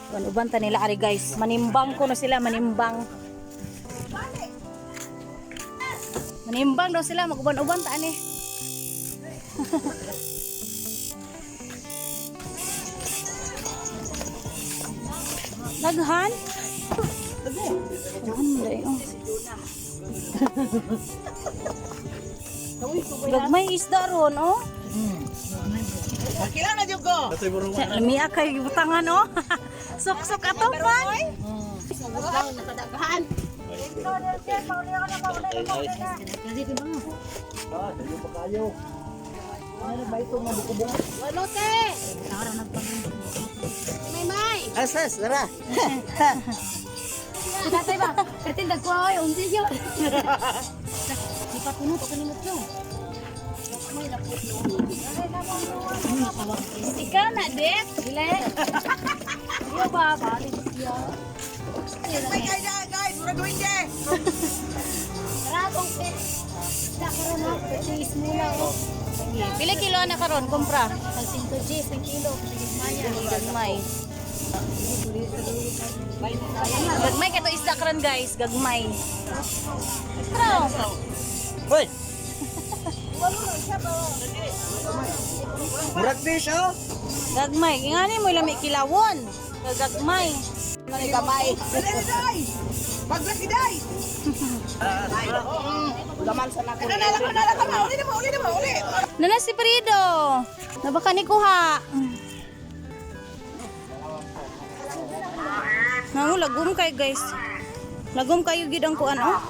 Uban-uban ta nila ari, guys. Manimbang ko na sila, manimbang. Manimbang daw sila, mag-uban-uban ta ani. Daghan? Daghan mo dai, oh. Gagmay isda ron, oh. Kila na jud ko. Lamia kay butangan, oh. Sok-sok ato pan. Asas, dara. Tatay ba? Pertindag ko ay unsi yo. Di pa puno pa kanimo to. Ikaw na, Dek. Dile. Iyo ba? Balik siya. Ay kay da guys, murag winde. Ratong pet. Da karon ha, cheese muna oh. Pila kilo na karon kumpra? Pag 5 G, 5 kilo, maya. Gagmay. Gagmay kato isda karon, guys, gagmay. Tara. Hoy. Murag fish, oh. Gagmay. Ingani mo lami kilawon. Gagmay. Gamay. Dali dai. Paglaki dai. Gaman sa nako. Nala ka, nala ka, uli na mo, uli na mo, uli. Nana si Prido. Nabaka ni kuha. Nangu lagom kay, guys. Lagom kayo gid ang kuan, oh.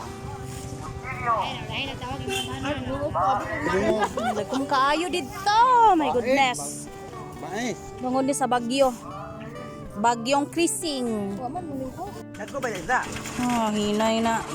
Lagom kaayo didto. My goodness. Mais. Bangon ni sa Bagyo. Bagyong Krising. Nagko ba da? Oh, hinay na.